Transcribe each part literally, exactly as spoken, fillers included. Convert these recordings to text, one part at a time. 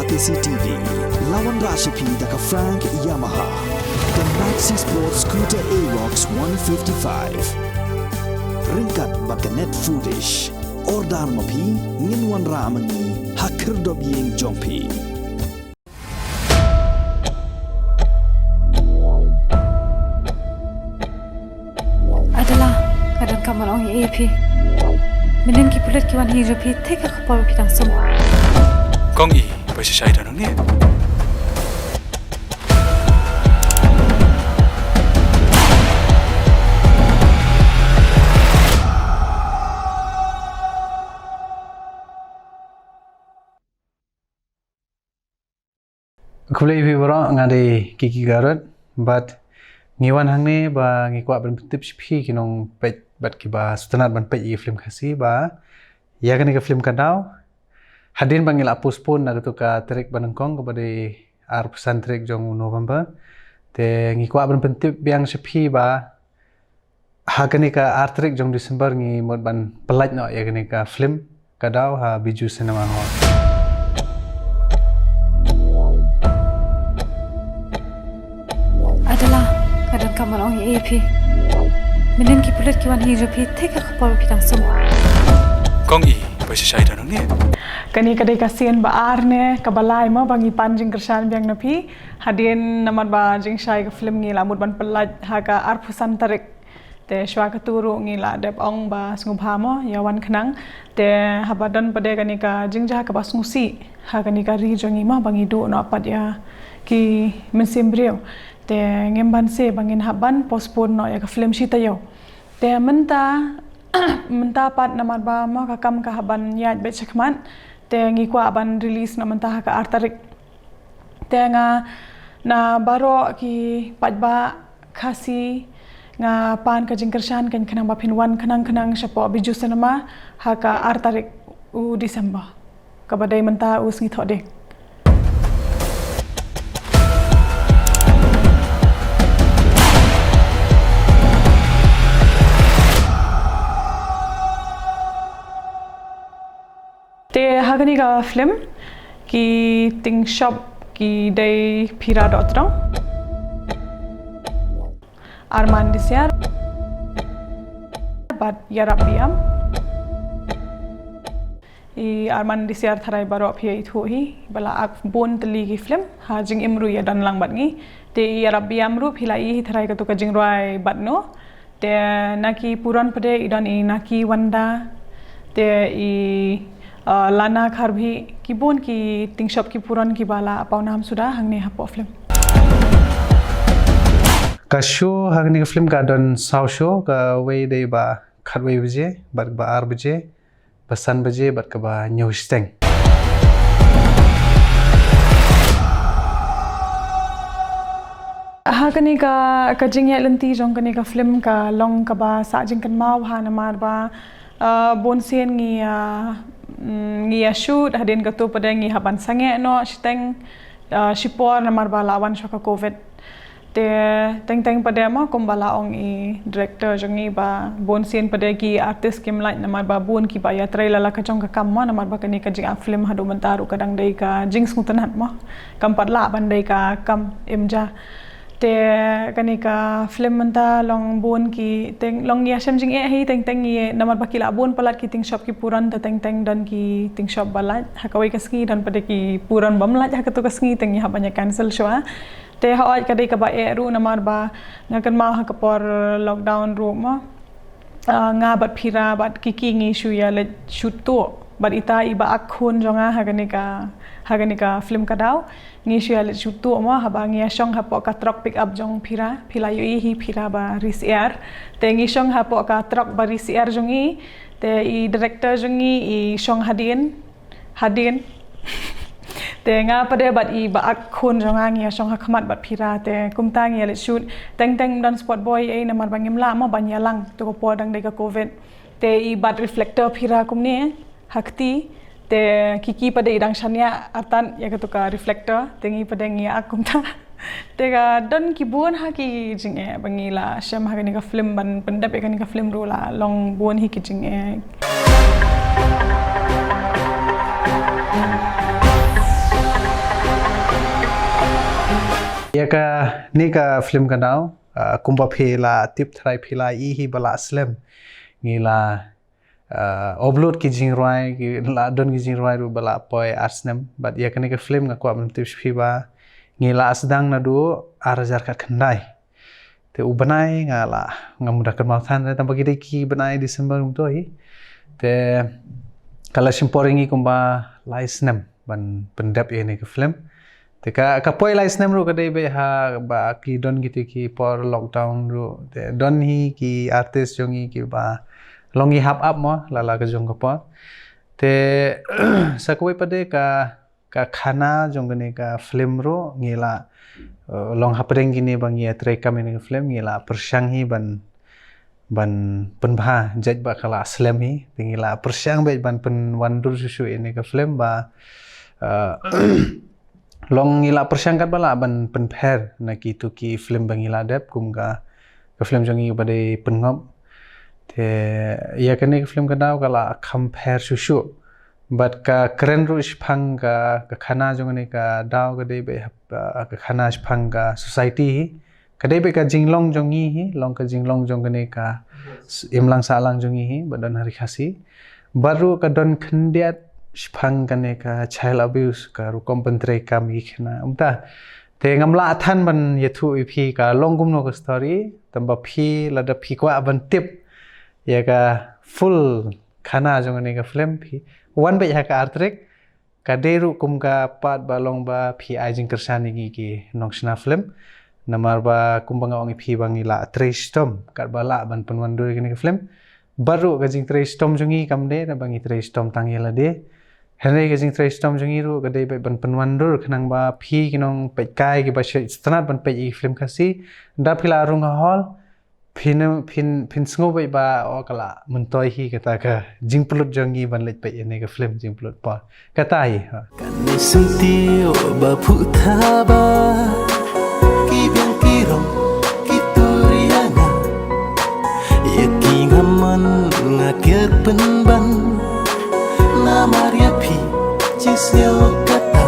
K C T V. La wanrah sha phi da ka Frank Yamaha, the Maxi Sport Scooter Aerox one fifty-five. Ryngkat bad ka Net Foodish. Order ma phi, ngin wanrah ma ngi ha khyrdop ïing jong phi. Adela, nga donkam ban ong ïa phi. Mynnin ki pulit ki wan hi jong phi, te ka khubor phi dang sum. Kong i, ba shisha i da nong ne. Khublei phi baroh, nga dei Kiki Garut, bad ngi wan hangne ba ngi kwah ban pyntip sha phi ki nongpeit bad kiba sngewtynnat ban peit ïa ki film Khasi ba ïa kane ka film Ka Daw, hadien ba ngi la postpone na kato ka tarik ba nyngkong kaba dei arphew san tarik jong u November. Te ngi kwah ban pyntip biang sha phi ba ha kane ka ar tarik jong December ngi mut ban pyllait noh ïa kane ka film Ka Daw ha Bijou Cinema Hall. Adela, nga donkam ban ong ïa phi. Mynnin ki pulit ki wan hi jong phi, te ka khubor phi dang sum. Kong i, ba shisha i da nong ne. Kane ka dei ka sien ba ar ne kaba lai mo ba ngi pan jingkyrshan biang na phi. Hadien namar ba jingshai ka film ngi la mut ban pyllait ha ka arphew san tarik. Te shuwa katu ruh ngi la dep ong ba sngewbha mo ïa wan khnang. Te haba don pat de kane ka jingjia kaba sngewsih ha kane ka ri jong ngi mo ba ngi duh noh pat ïa ki mynsiem briew. Te ngim banse ba ngin hap ban postpone noh ïa ka film shi taïew. Te mynta mynta pat namar ba mo ka kam ka hap ban ïaid beit shakhmat. Te ngi kwah ban release noh mynta ha ka ar tarik. Te nga na baroh ki paidbah Khasi nga pan ka jingkyrshan kane khnang ba phin wan khnang khnang shapoh Bijou Cinema ha ka ar tarik u December, kaba dei mynta u Sngi Thohdieng. Te ha kane ka film ki tyngshop ki dei Phira Dohtdong, Arman Disiar bad Ïarap Biam. I Arman Disiar tharai baroh phi ithuh hi, ba la ak bun tylli ki film ha Jingim ruh ïa don lang bad ngi. Te i Ïarap Biam ruh phi la i hi tharai kato ka jingrwai Bad No. Te na ki puron pat de i don i Naki Wanda, te i, uh, Lana Kharbhi, ki bun ki tyngshop ki puron kiba la pawnam suda hangne hapoh film. Ka show hangne ka film ka don saw show, kawei dei ba khatwei baje bad ba ar baje, ba san baje bad kaba hynñiew shiteng. Ha kane ka, ka jingïaid lynti jong kane ka film ka long kaba sah jingkynmaw ha namar ba, ah, bun sien ngi, ah, mm, ngi ïa shoot, hadien kato pat de ngi hap ban sangeh noh shiteng, ah, shipor namar ba la wan shuwa ka covid. Te teng teng pat de mo kumba la ong i director jong ngi ba bun sien pat de ki artist kim lait namar ba bun kiba ïatrei la la ka jong ka kam mo namar ba kane ka jingak film haduh mynta ruh ka dang dei ka jingsngewtynnat mo. Kam pat lah ban dei ka kam im ja. Te kane ka film mynta long bun ki teng long ïa shem jingeh hi teng teng ïa namar ba ki lah bun palat ki tyngshop ki puron te teng teng don ki tyngshop ba lait ha kawei ka sngi don pat de ki puron bym lait ha kato ka sngi teng ïa hap ban ïa cancel shuwa. Te hooid ka dei kaba eh ruh namar ba nga kynmaw ha ka por lockdown ruh mo. Ah, nga bad Phira bad Kiki ngi shu ïa leit shoot tuh bad ita i ba ak khun jong nga ha kane ka, ha kane ka film Ka Daw. Ngi shu ïa leit shoot tuh mo haba ngi ïa shong hapoh ka truck pick up jong Phira, phi la ïohi hi Phira ba ri syiar. Te ngi shong hapoh ka truck ba ri syiar jong ngi. Te i director jong ngi i shong hadien hadien. Te nga pat de bad i ba ak khun jong nga ngi ïa shong ha khmat bad Phira te kumta ngi ïa leit shoot. Teng teng don spot boy ei namar ba ngim lah mo ban ïalang tu ka por dang dei ka covid. Te i bat reflector Phira kumne ha kti. Te Kiki pat de i dang shaniah artat ïa kato ka reflector te ngi pat de ngi ïa ak kumta. Te ka don ki bun ha ki jingeh ba ngi la shem ha kane ka film ban pyndep ïa kane ka film ruh la long bun hi ki jingeh. Ïa kane ka film ka daw, uh, kumba phi la tip trai phi la i hi ba la slem. Ngi la uh, upload ki jingrwai, ki la don ki jingrwai ruh ba la poi ar snem. But ïa kane ka film nga kwah ban tip sha phi ba ngi la sdang naduh ar hajar khatkhyndai. Te u bnai nga la, ngam da kynmaw than re, tang ba ki dei ki bnai December kumto hi. Te ka la shim por ïa ngi kumba lai snem ban pyndep ïa kane ka film. Te ka, ka poi lai snem ruh ka dei beit ha ba ki don kito ki por lockdown ruh. Te don hi ki artist jong ngi kiba long ki hap ap mo la la ka jong ka por. Te sa kawei pat de ka, ka khana jong kane ka film ruh ngi la, uh, long hapdeng kine ba ngi ïa treikam ïa kane ka film ngi la pyrshang hi ban, ban pynbha jait ba ka la slem hi. Te ngi la pyrshang beit ban pynwandur shuh shuh ïa kane ka film ba, uh, long ngi la pyrshang katba lah ban pynpher na kito ki film ba ngi la dep kum ka, ka film jong ngi ba dei Pynngop. Te ïa kane ka film ka daw ka la kham pher shuh shuh. Bad ka kren ruh shaphang ka, ka khana jong kane ka daw ka dei beit, uh, ka khana shaphang ka society hi. Ka dei beit ka jinglong jong ngi hi, long ka jinglong jong kane ka s-, imlang sahlang jong ngi hi ba don ha Ri Khasi. Bad ruh ka don khyndiat shaphang kane ka child abuse, ka rukom pyntreikam ïa ki khynnah. Kumta te ngam lah than ban ïathuh ïa phi ka long kumno ka story, tang ba phi lada phi kwah ban tip ïa ka full khana jong kane ka film phi wan beit ha ka ar tarik. Ka dei ruh kum ka part ba long ba phi ai jingkyrshan ïa ngi ki nongshna film. Namar ba kumba nga ong ïa phi ba ngi la trei shitom katba lah ban pynwandur ïa kane ka film. Bad ruh ka jingtrei shitom jong ngi kam dei ba ngi trei shitom tang ïa lade. Hynrei ka jingtrei shitom jong ngi ruh ka dei beit ban pynwandur khnang ba phi ki nongpeitkai kiba sngewtynnat ban peit ïa ki film Khasi. Da phi la rung ha hall, phin, phin, phin sngew beit ba, oh, ka la myntoi hi kata ka jingpynlut jong ngi ban leit peit ïa kane ka film Jingpynlut Por. Kata hi, ha. Kan ïa sngewthuh ba phuh thaba ki biang ki rong ki tur ïa nga. Ïa ki ngam mon nga kiar pynban. Namar ïa phi shisngew kata.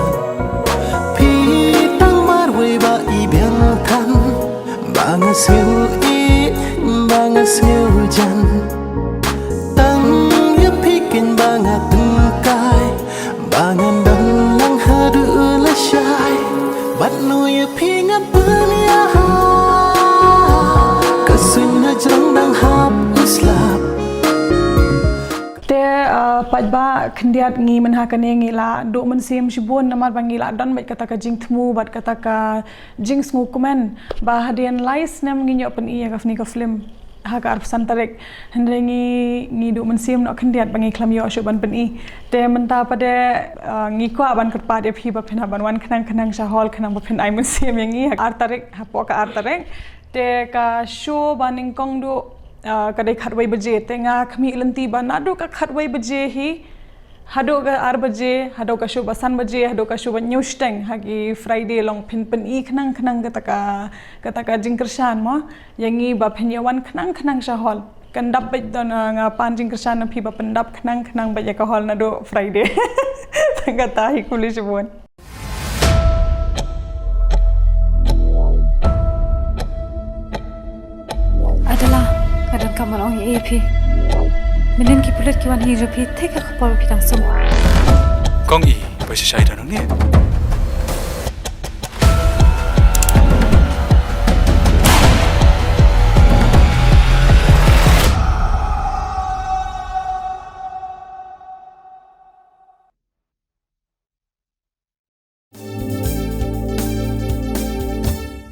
Phi tang marwei ba i biang than. Ba nga sngew ïeit, ba nga sngew jan. Tang ïa phi keiñ ba nga tyngkai. Ba ngan don lang haduh lashai. Bad noh ïa phi ngan pynïaid. Ka suiñ na jrong dang hap u slap. Te, uh, paidbah, khyndiat ngi mynha kane ngi la duh mynsiem shibun namar ba ngi la don beit kata ka jingthmu bad kata ka jingsngewkmen ba hadien lai snem ngin ïoh pyni ïa kane ka film ha ka arphew san tarik. Hynrei ngi, ngi duh mynsiem noh khyndiat ba ngi khlem ïoh shuh ban pyni. Te mynta pat de, uh, ngi kwah ban kyrpad ïa phi ba phin hap ban wan khnang khnang sha hall khnang ba phin ai mynsiem ïa ngi ha ka ar tarik, hapoh ka ar tarik. Te ka show ba nyngkong duh, uh, ka dei khatwei baje. Te nga khmih lynti ba naduh ka khatwei baje hi haduh ka ar baje, haduh ka show ba san baje, haduh ka show ba hynñiew shiteng ha ki Friday long phin pyni khnang khnang kata ka, kata ka jingkyrshan mo ïa ngi ba phin ïa wan khnang khnang sha hall. Kan dap beit don, uh, nga pan jingkyrshan na phi ba pyndap khnang khnang beit ïa ka hall naduh Friday. Kata hi, khublei shibun. Adela, nga donkam ban ong ïa phi. Mynnin ki pulit ki wan hi jong phi, te ka khubor phi dang sum. Kong i, ba shisha i da nang ne?